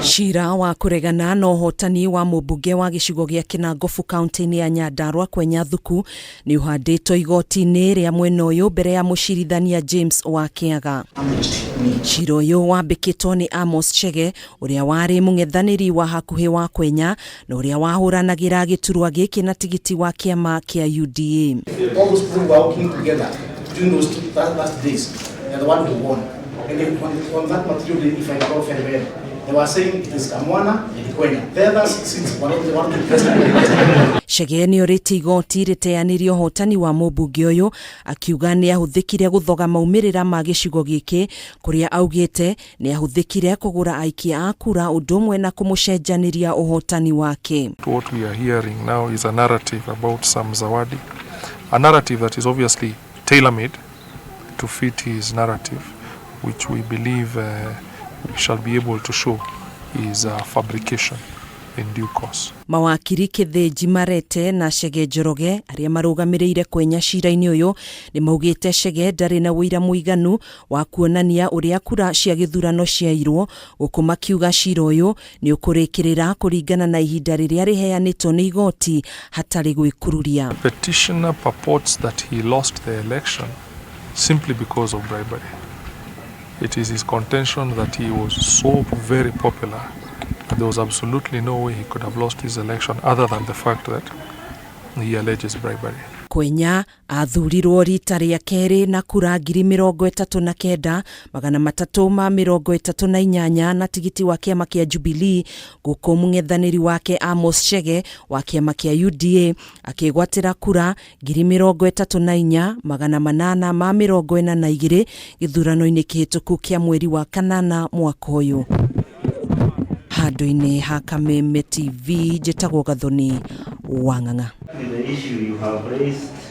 Cira wa kũregana na ũhotani wa mũmbunge wa gĩcigo gĩa Kinangofu kaunti-inĩ ya Nyandarua Kwenya Thuku nĩ ũhandĩtwo igoti-inĩ rĩa mwena ũyũ mbere ya mũcirithania James Wakiaga. Cira ũyũ wambĩkĩtwo nĩ Amos Chege, ũrĩa warĩ mũng'ethanĩri wa hakuhĩ wa Kwenya na ũrĩa wahũranagĩra gĩturwa gĩkĩ na tigiti wa kĩama kĩa UDA. All those people who were working together during those last days, they're the one who won. And then on that material day, if I recall very well, they were saying it is Kamwana and Kwenya. The other seats were not the one to president. Chege nĩ orĩtie igoti rĩteanĩrie ũhotani wa mũmbunge ũyũ, akiuga nĩ ahũthĩkire gũthoga maumĩrĩra ma gĩcigo gĩkĩ, kũrĩa augĩte nĩ ahũthĩkire kũgũra aikia a kura ũndũ ũmwe na kũmũcenjanĩria ũhotani wake. What we are hearing now is a narrative about Sam Zawadi, a narrative that is obviously tailor-made to fit his narrative, which we believe we shall be able to show is a fabrication in due course. Mawakiri Kĩthĩnji Marete na Chege Njoroge, arĩa marũgamĩrĩire Kwenya cira-inĩ ũyũ, nĩ maugĩte Chege ndarĩ na ũira mũiganu wa kuonania ũrĩa kura cia gĩthurano ciairwo, gũkũ makiuga cira ũyũ nĩ ũkũrĩkĩrĩra kũringana na ihinda rĩrĩa rĩheanĩtwo nĩ igoti hatarĩ gwĩkururia. The petitioner purports that he lost the election simply because of bribery. It is his contention that he was so very popular that there was absolutely no way he could have lost his election other than the fact that he alleges bribery. Kwenya athurirwo rita rĩa kerĩ na kura 39,338 na tigiti wa kĩama kĩa Jubilee, gũkũ mũng'ethanĩri wake Amos Chege wa kĩama kĩa UDA akĩgwatĩra kura 34,842 gĩthurano-inĩ kĩhĩtũku kĩa mweri wa kanana mwaka ũyũ. Handũ-inĩ ha Kameme TV, njĩtagwo Gathoni Wang'ang'a. The issue you have raised.